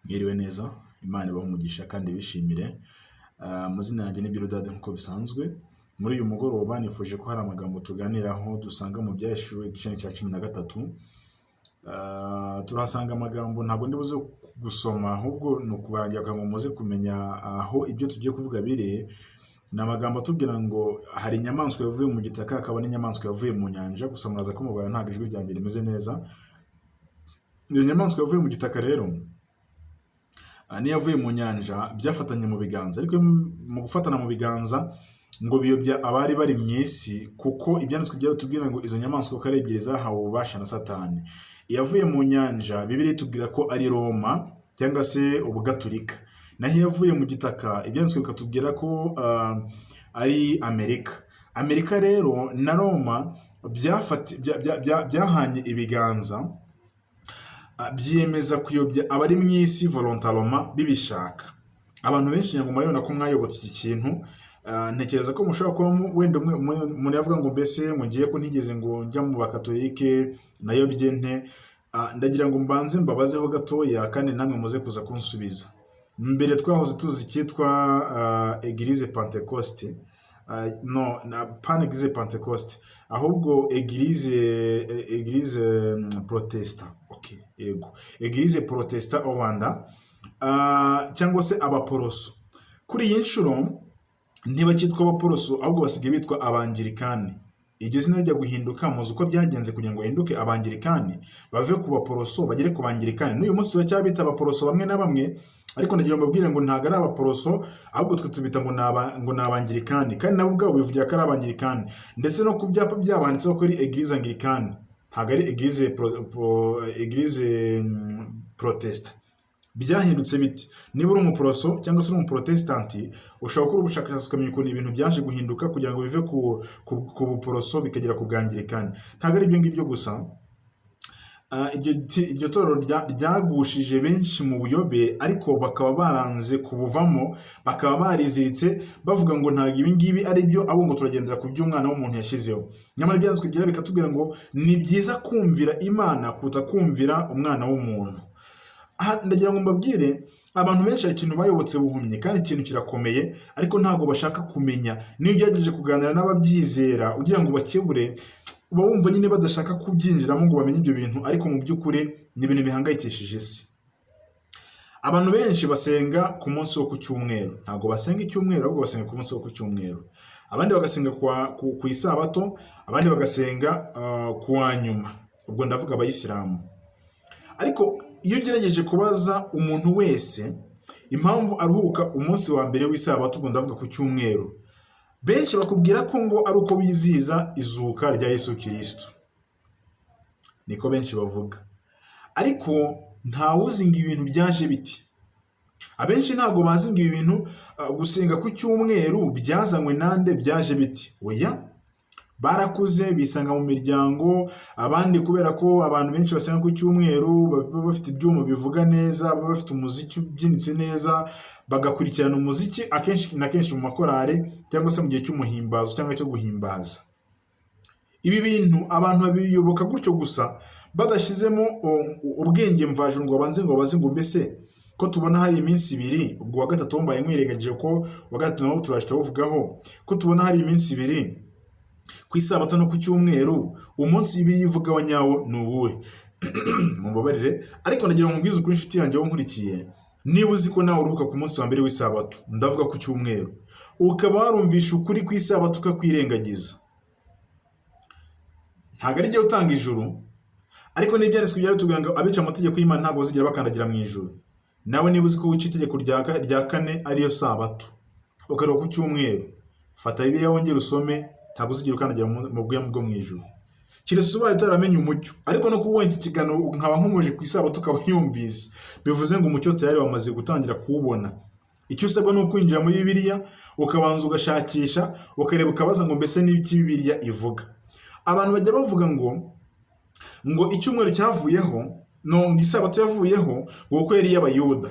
Mwiriwe neza, Imana ibahe umugisha kandi bishimire. Amazina yanjye ni Biludadi nk'uko bisanzwe. Muri uyu mugoroba nifuje ko hari amagambo tuganiraho dusanga mu Byahishuwe igice cya 13. Turahasanga amagambo ntabwo ndi buze gusoma, ahubwo ni ukubarangira kugira ngo muze kumenya aho ibyo tugiye kuvuga biri. Ni amagambo atubwira ngo hari inyamaswa yavuye mu gitaka, hakaba n'inyamaswa yavuye mu nyanja. Gusa muraza kumubara, ntabwo ijwi ryanjye rimeze neza. Iyo nyamaswa yavuye mu gitaka rero n'iyavuye mu nyanja byafatanye mu biganza, ariko mu gufatana mu biganza ngo biyobya abari bari mu isi, kuko ibyanditswe byatubwira ngo izo nyamaswa uko ari ebyiri zahawe ububasha na Satani. Iyavuye mu nyanja, Bibiliya itubwira ko ari Roma cyangwa se Ubugaturika, naho iyavuye mu gitaka ibyanditswe bikatubwira ko ari Amerika. Amerika rero na Roma byahanye ibiganza, byiyemeza kuyobya abari mu isi volontairement bibishaka. Abantu benshi ngo murabibona ko mwayobotse iki kintu. Ntekereza ko mushobora kuba wenda umuntu yavuga ngo mbese ngo ngiye ko ntigeze ngo njya mu Bakatolike, nayobye nte? Ndagira ngo mbanze mbabazeho gatoya kandi namwe muze kuza kunsubiza. Mbere twahoze tuzi icyitwa Église Pentecôte, no na pas Église Pentecôte, ahubwo Église Protestant, okay, yego, Église Protestant au Rwanda, cyangwa se Abaporoso. Kuri iyi nshuro ntibakitwa Abaporoso, ahubwo basigaye bitwa Abangirikani. Iryo zina rijya guhinduka, muzi uko byagenze kugira ngo bahinduke Abangirikani, bave ku Baporoso bagere ku Bangirikani? N'uyu munsi turacyabita Abaporoso bamwe na bamwe, ariko ndagira ngo mbabwire ngo ntabwo ari Abaporoso, ahubwo twe tubita ngo ni Abangirikani, kandi nabo ubwabo bivugira ko ari Abangirikani. Ndetse no ku byapa byabo handitseho ko ari Église Anglicane, ntabwo ari Église Protestant. Byahindutse bite? Niba uri Umuporoso cyangwa se uri Umuprotesitanti, ushobora gukora ubushakashatsi ukamenya ukuntu ibintu byaje guhinduka kugira ngo bive ku Buporoso bikagera ku Bwangirikani. Ntabwo ari ibyo ngibyo gusa. Iryo torero ryagushije benshi mu buyobe, ariko bakaba baranze kubuvamo, bakaba bariziritse bavuga ngo ntabwo ibi ngibi ari byo, ahubwo ngo turagendera ku by'umwana w'umuntu yashyizeho. Nyamara Ibyanditswe Byera bikatubwira ngo ni byiza kumvira Imana kuruta kumvira umwana w'umuntu. Aha ndagira ngo mbabwire, abantu benshi hari ikintu bayobotse buhumyi, kandi ikintu kirakomeye, ariko ntabwo bashaka kumenya. Niyo ugerageje kuganira n'ababyizera ugira ngo bakebure, uba wumva nyine badashaka kubyinjiramo ngo bamenye ibyo bintu, ariko mu by'ukuri ni ibintu bihangayikishije isi. Abantu benshi basenga ku munsi wo ku cyumweru. Ntabwo basenga icyumweru, ahubwo basenga ku munsi wo ku cyumweru. Abandi bagasenga ku isabato, abandi bagasenga ku wa nyuma, ubwo ndavuga Abayisilamu. Ariko iyo ugerageje kubaza umuntu wese impamvu aruhuka umunsi wa mbere w'isabato, ubwo ndavuga ku cyumweru, benshi bakubwira ko ngo ari uko bizihiza izuka rya Yesu Kirisitu. Niko benshi bavuga, ariko ntawuzi ngo ibintu byaje biti. Abenshi ntabwo bazi ngo ibi bintu, gusenga ku cyumweru byazanywe nande, byaje biti. Oya, barakuze bisanga mu miryango, abandi kubera ko abantu benshi basenga ku cyumweru baba bafite ibyuma bivuga neza, baba bafite umuziki ubyinitse neza, bagakurikirana umuziki akenshi na kenshi mu makorari cyangwa se mu gihe cy'umuhimbazo cyangwa cyo guhimbaza. Ibi bintu abantu babiyoboka gutyo gusa, badashyizemo ubwenge mvajuru ngo babanze ngo babaze ngo mbese ko tubona hari iminsi ibiri, ubwo wa gatatu wambaye nkwirengagije, ko uwa gatatu nawo turaje turawuvugaho, ko tubona hari iminsi ibiri ku isabato no ku cyumweru, umunsi Bibiliya ivuga wa nyawo ni uwuhe? Mumbabarire, ariko ndagira ngo nkubwize ukuri, inshuti yanjye wowe nkurikiye: niba uzi ko nawe uruhuka ku munsi wa mbere w'isabato, ndavuga ku cyumweru, ukaba warumvisha ukuri ku isabato ukakwirengagiza, ntabwo ari jyewe utanga ijuru, ariko n'ibyanditswe byari ngo abica amategeko y'Imana ntabwo bazigera bakandagira mu ijuru. Nawe niba uzi ko wica itegeko rya kane, ariyo sabato, ukaruhuka ku cyumweru, fata Bibiliya wongere usome, ntabwo uzigera ukandagira mu bwami bwo mu ijuru, keretse ubaye utaramenye umucyo. Ariko no kubona iki kiganiro nkaba nkomeje ku isabato ukaba yumvise, bivuze ngo umucyo tayari wamaze gutangira kuwubona. Icyo usabwa ni ukwinjira muri Bibiliya, ukabanza ugashakisha, ukareba, ukabaza ngo mbese n'iki Bibiliya ivuga? Abantu bajya bavuga ngo icyumweru cyavuyeho, no ngo isabato yavuyeho, ngo kuko yari iy'Abayuda.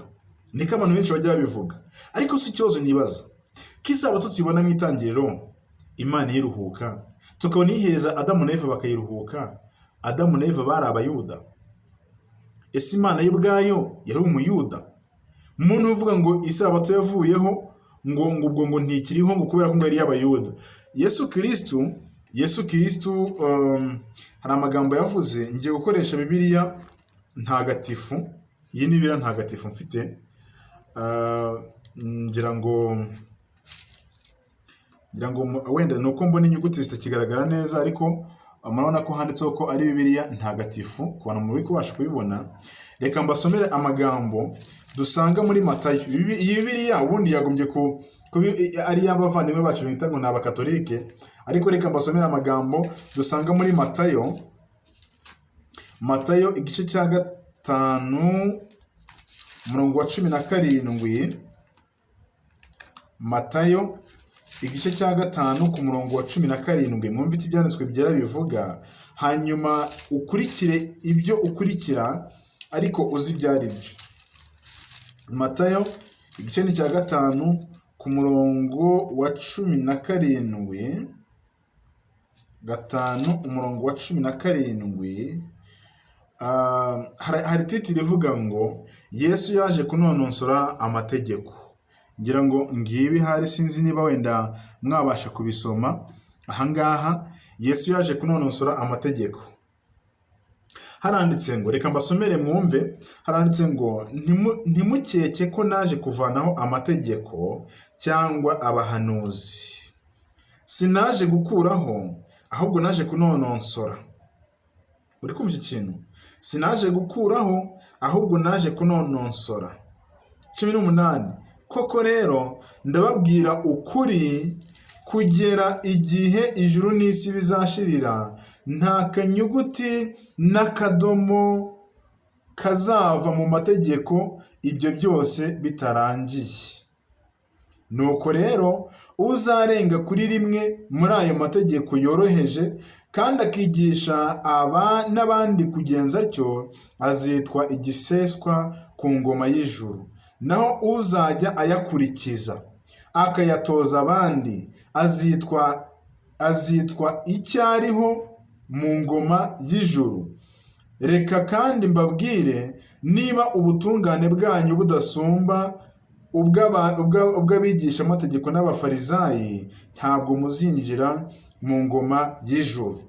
Niko abantu benshi bajya babivuga. Ariko si ikibazo nibaza, ko isabato tuyibona mu Itangiriro, Imana iyiruhuka, tukabona iyihereza Adamu na Eva bakayiruhuka, Adamu na Eva bari Abayuda? Ese Imana yo ubwayo yari Umuyuda? Umuntu uvuga ngo isabato yavuyeho, ngo ubwo ngo ntikiriho, ngo kubera ko ngo yari iy'Abayuda. Yesu Kirisitu hari amagambo yavuze. Ngiye gukoresha Bibiliya Ntagatifu. Iyi ni Bibiliya Ntagatifu mfite. Ngira ngo wenda ni uko mbona inyuguti zitakigaragara neza, ariko murabona ko handitseho ko ari Bibiliya Ntagatifu ku bantu muri kubasha kubibona. Reka mbasomere amagambo dusanga muri Matayo. Iyi Bibiliya ubundi yagombye kuba ari iy'abavandimwe bacu bita ngo ni Abakatolike, ariko reka mbasomere amagambo dusanga muri Matayo. Matayo igice cya 5, umurongo wa 17. Matayo igice cya 5 ku murongo wa 17. Mwumve icyo Ibyanditswe Byera bivuga, hanyuma ukurikire ibyo ukurikira, ariko uzi ibyo ari byo. Matayo igice ni cya 5 ku murongo wa 17. 5, umurongo wa 17. Hari titre ivuga ngo "Yesu yaje kunonosora amategeko". Ngira ngo ngibi hari, sinzi niba wenda mwabasha kubisoma ahangaha. "Yesu yaje kunonosora amategeko", haranditse ngo, reka mbasomere mwumve. Haranditse ngo: "Ntimukeke ko naje kuvanaho amategeko cyangwa abahanuzi. Sinaje gukuraho, ahubwo naje kunonosora." Uri kumva iki kintu? Sinaje gukuraho, ahubwo naje kunonosora. 18: "Koko rero ndababwira ukuri, kugera igihe ijuru n'isi bizashirira, nta kanyuguti n'akadomo kazava mu mategeko ibyo byose bitarangiye. Nuko rero uzarenga kuri rimwe muri ayo mategeko yoroheje kandi akigisha aba n'abandi kugenza atyo, azitwa igiseswa ku ngoma y'ijuru. Naho uzajya ayakurikiza akayatoza abandi, azitwa icyariho mu ngoma y'ijuru. Reka kandi mbabwire, niba ubutungane bwanyu budasumba ubw'abigishamategeko n'Abafarizayi, ntabwo muzinjira mu ngoma y'ijuru."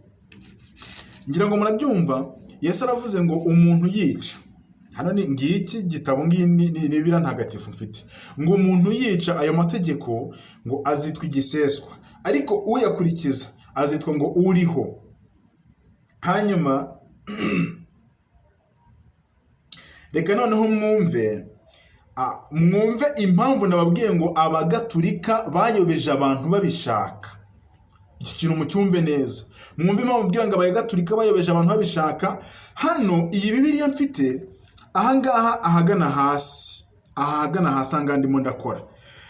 Ngira ngo murabyumva. Yesu aravuze ngo umuntu yica, hano ni ngiki gitabo, ngiyi ni Bibiliya Ntagatifu mfite, ngo umuntu yica ayo mategeko ngo azitwa igiseswa, ariko uyakurikiza azitwa ngo uriho. Hanyuma reka noneho mwumve impamvu nababwiye ngo Abagatulika bayobeje abantu babishaka. Iki kintu mucyumve neza, mwumve impamvu mbwira ngo Abagatulika bayobeje abantu babishaka. Hano iyi Bibiliya mfite ahangaha, ahagana hasi ahangaha ndimo ndakora,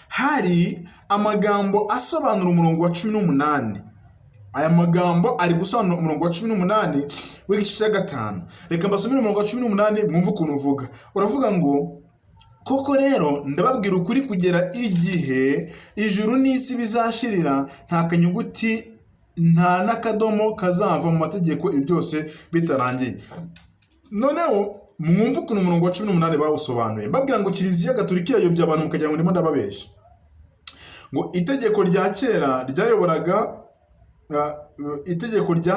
hari amagambo asobanura umurongo wa 18. Aya magambo ari gusobanura umurongo wa 18 w'igice cya 5. Reka mbasomere umurongo wa 18, mwumve ukuntu uvuga. Uravuga ngo: "Koko rero ndababwira ukuri, kugera igihe ijuru n'isi bizashirira, nta kanyuguti nta n'akadomo kazava mu mategeko ibi byose bitarangiye." Noneho mwumve ukuntu umurongo wa 18 bawusobanuye. Mbabwira ngo Kiliziya Gatolika irayobya abantu, mukagira ngo ndimo ndababeshya. Ngo itegeko rya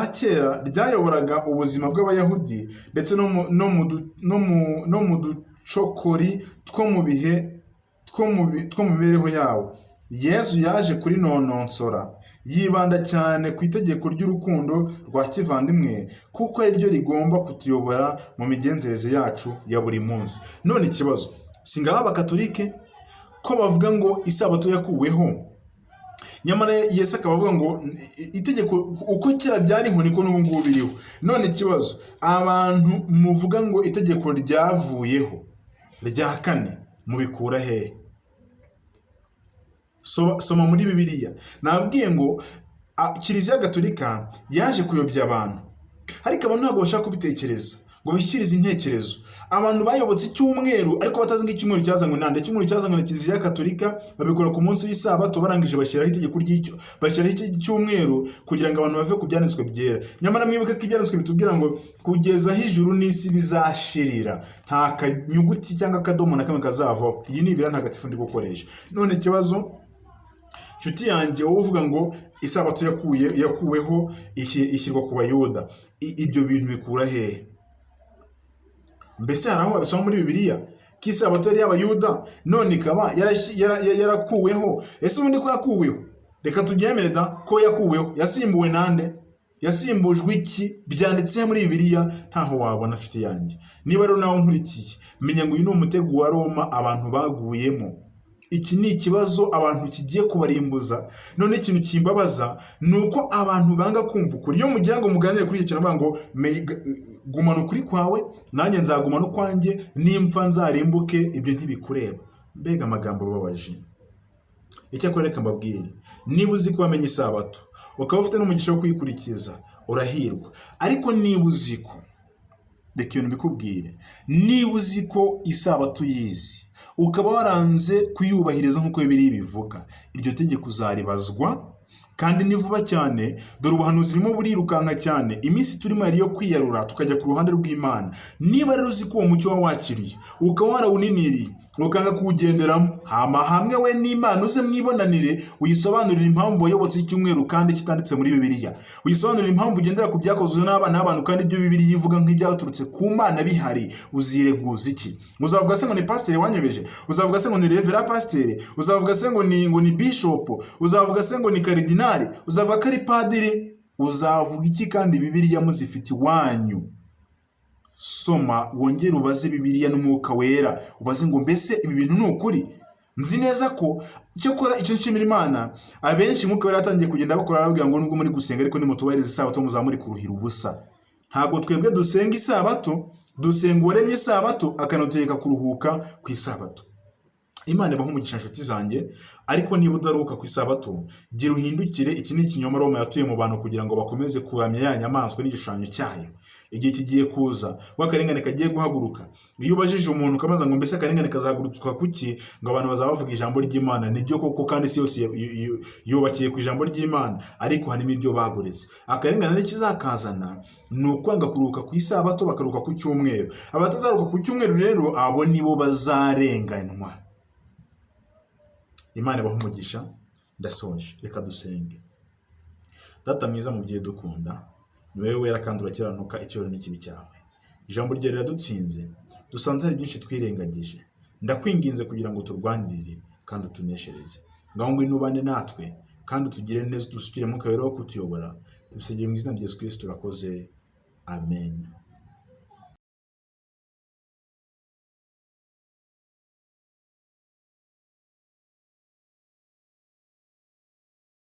kera ryayoboraga ubuzima bw'Abayahudi ndetse no mu ducokori two mu bihe two mu mibereho yabo. Yesu yaje kurinononsora, yibanda cyane ku itegeko ry'urukundo rwa kivandimwe, kuko ari ryo rigomba kutuyobora mu migenzereze yacu ya buri munsi. None ikibazo si ngaba Abakatolike ko bavuga ngo isabato yakuweho, nyamara Yesu akaba avuga ngo itegeko uko kera byariho niko n'ubu ngubu biriho? None ikibazo, abantu muvuga ngo itegeko ryavuyeho rya kane, mubikura hehe? Soma muri Bibiliya. Nabwiye ngo Kiliziya Gatolika yaje kuyobya abantu, ariko abantu ntabwo bashaka kubitekereza. Ngo bishyikirize intekerezo abantu bayobotse icyumweru, ariko batazi ngo icyumweru cyazanywe nande. Icyumweru cyazanywe na Kiliziya Katolika, babikora ku munsi w'isabato, barangije bashyiraho itegeko ry'icyo, bashyiraho iki cyumweru kugira ngo abantu bave ku byanditswe byera. Nyamara mwibuke ko ibyanditswe bitubwira ngo kugeza aho ijuru n'isi bizashirira, nta kanyuguti cyangwa akadomo na kamwe kazavaho. Iyi ni Bibiliya ntagatifu ndi gukoresha. None ikibazo, nshuti yanjye, wowe uvuga ngo isabato yakuweho ishyirwa ku Bayuda, ibyo bintu bikura hehe? Mbese hari aho wabisoma muri Bibiliya ko isabato yari iy'Abayuda, none ikaba yarakuweho? Ese ubundi ko yakuweho, reka tubyemere da ko yakuweho, yasimbuwe nande? Yasimbujwe iki? Byanditse muri Bibiliya? Ntaho wabona, nshuti yanjye. Niba rero nawe nkurikiye, menya ngo uyu ni umutego wa Roma abantu baguyemo. Iki ni ikibazo abantu kigiye kubarimbuza. None ikintu kimbabaza ni uko abantu banga kumva ukuri. Iyo mugira ngo muganire kuri icyo kintu, bavuga ngo "Gumana ukuri kwawe, nanjye nzagumana ukwanjye, nimfa nzarimbuke, ibyo ntibikureba." Mbega amagambo ababaje! Icyakora reka mbabwire, niba uzi ko wamenye isabato, ukaba ufite n'umugisha wo kuyikurikiza, urahirwa. Ariko niba uzi ko, reka ibintu mbikubwire, niba uzi ko isabato uyizi, ukaba waranze kuyubahiriza nk'uko Bibiliya ibivuga, iryo tegeko uzaribazwa, kandi ni vuba cyane. Dore ubuhanuzi burimo burirukanka cyane. Iminsi turimo yari iyo kwiyarura tukajya ku ruhande rw'Imana. Niba rero uzi ko uwo mucyo wawakiriye, ukaba warawuniniriye, ukanga kuwugenderamo, hama hamwe we n'Imana uze mwibonanire, uyisobanurire impamvu wayobotse icyumweru kandi kitanditse muri Bibiliya, uyisobanurire impamvu ugendera ku byakozwe n'abana b'abantu kandi ibyo Bibiliya ivuga nk'ibyaturutse ku Mana bihari. Uzireguza iki? Uzavuga se ngo ni pasiteri wanyobeje? Uzavuga se ngo ni revera pasiteri? Uzavuga se ngo ni bishopu? Uzavuga se ngo ni karidinali? Uzavuga ko ari padiri? Uzavuga iki kandi Bibiliya muzifite iwanyu? Soma, wongere ubaze Bibiliya n'Umwuka Wera, ubaze ngo: "Mbese ibi bintu ni ukuri?" Nzi neza ko cyokora icyo nshimira Imana, abenshi Mwuka Wera yatangiye kugenda bakora, bababwira ngo nubwo muri gusenga ariko nimutubahiriza isabato muzaba muri kuruhira ubusa. Ntabwo twebwe dusenga isabato, dusenga uwaremye isabato akanadutegeka kuruhuka ku isabato. Imana ibaha umugisha, inshuti zanjye. Ariko niba udaruhuka ku isabato, gira uhindukire. Iki ni ikinyoma Roma yatuye mu bantu kugira ngo bakomeze kuramya ya nyamaswa n'igishushanyo cyayo. Igihe kigiye kuza ubwo akarengane kagiye guhaguruka. Iyo ubajije umuntu ukabaza ngo: "Mbese akarengane kazahagurutswa kuki?" Ngo abantu bazaba bavuga ijambo ry'Imana. Nibyo koko, kandi isi yose yubakiye ku ijambo ry'Imana, ariko harimo ibyo bagoretse. Akarengane n'ikizakazana ni ukwanga kuruhuka ku isabato, bakaruhuka ku cyumweru. Abatazaruhuka ku cyumweru rero, abo nibo bazarenganywa. Imana ibahe umugisha. Ndasoje, reka dusenge. Data mwiza, mu gihe dukunda, ni wowe wera kandi urakiranuka, icyubahiro n'ikibi cyawe. Ijambo ryawe riradutsinze, dusanze hari byinshi twirengagije. Ndakwinginze kugira ngo turwanirire kandi utuneshereze. Ngaho ngwino ubane natwe kandi utugire neza, udusukire Mwuka Wera wo kutuyobora. Tubisengeye mu izina rya Yesu Kristo, turakoze, amen.